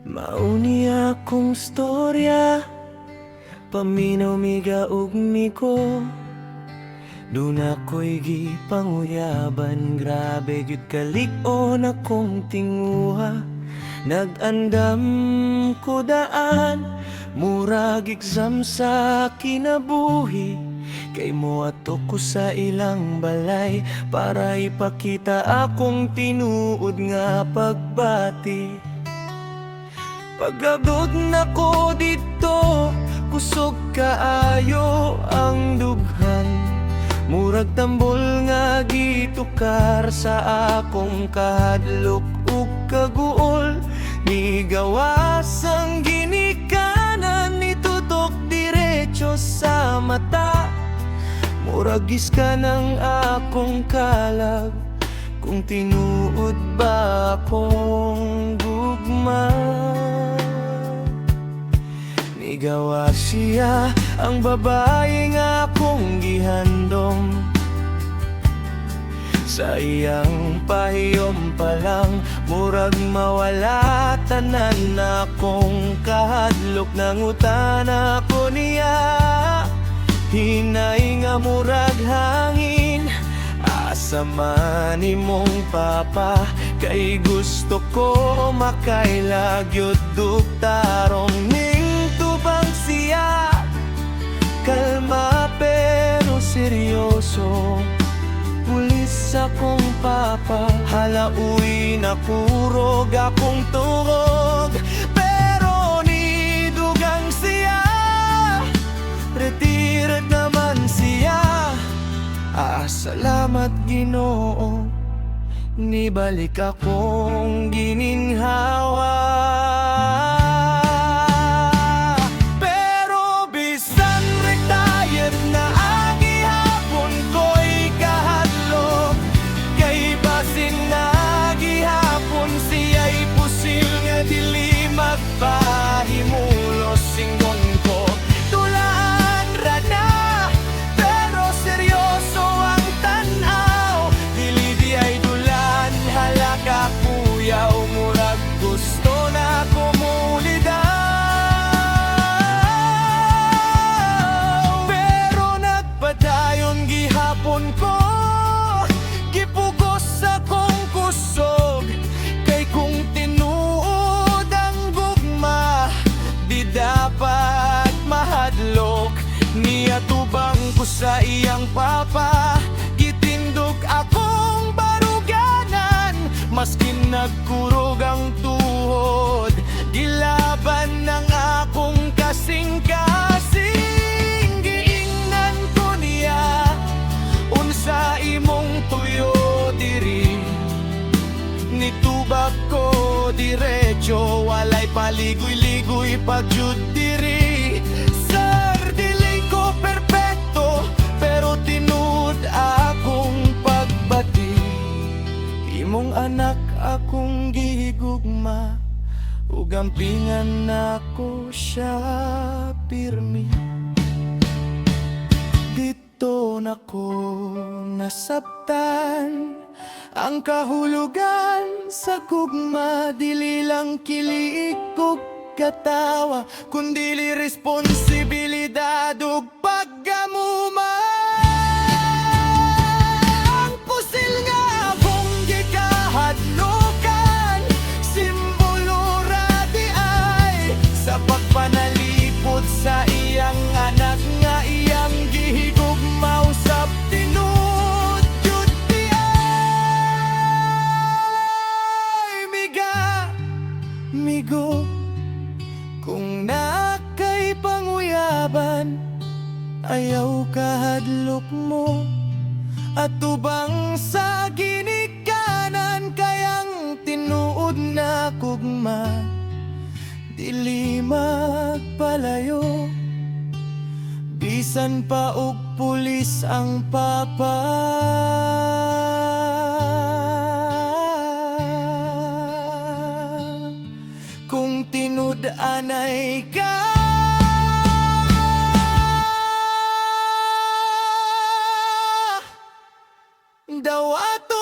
Mao ni akong storya. Paminaw, miga ug migo. Duna ko'y gipanguyaban. Grabe gyud kalig-on akong tinguha. Nag-andam ko daan, murag exam sa kinabuhi, kay moadto ko sa ilang balay para ipakita akong tinuod nga pagbati. Pag-abot nako didto, kusog kaayo ang dughan. Murag tambol nga gitukar sa akong kahadlok ug kaguol. Nigawas ang ginikanan, nitutok diretso sa mata. Murag giskan ang akong kalag kung tinuod ba akong gugma. Nigawas siya, ang babae nga akong gihandom. Sa iyang pahiyom pa lang, murag mawala tanan akong kahadlok. Nangutana ko niya, hinay nga murag hangin, "Asa man imong papa? Kay gusto ko makaila gyud og tarong." Ning tubang siya, kalma pero seryoso, "Pulis akong papa." Hala uy, nakurog akong tuhod. Pero nidugang siya, retired naman siya. Ah, salamat Ginoo, nibalik akong gininhawa. Pero bisan retired na, gihapon ko'y kahadlok, kay basin na gihapon siya'y pusil nga dili magpahimulos. Ingon ko, "Dulaan ra na," pero seryoso ang tan-aw. "Dili diay dulan, hala ka kuyaw, murag gusto na ko muli daw." Pero nagpadayon gihapon ko, gipugos akong kusog, kay kung tinuod ang gugma, di dapat mahadlok. Niatubang ko sa iyang papa, gitindog akong baruganan. Maskin nagkurog ang tuhod, gilaban ng akong kasing-kasing. Giingnan ko niya, "Unsa imong tuyo diri?" Nitubag ko diretso, "Walay paligoy-ligoy pa jud diri. Sir, dili ko perpekto, pero tinuod akong pagbati. Imong anak akong gigugma, ug ampingan nako siya pirmi." Didto nako nasabtan ang kahulugan sa gugma. Dili lang kilig ug katawa, kundi responsibilidad ug paggamuma. Ang pusil nga akong gikahadlokan, simbolo ra diay sa pagpanalipod sa iyang anak nga iyang gihigugma usab. Tinuod jud diay, miga, migo. Kung naa kay panguyaban, ayaw kahadlok mo atubang sa ginikanan, kay ang tinuod na gugma dili magpalayo bisan pa og pulis ang papa. Kung tinud-anay ka, dawaton.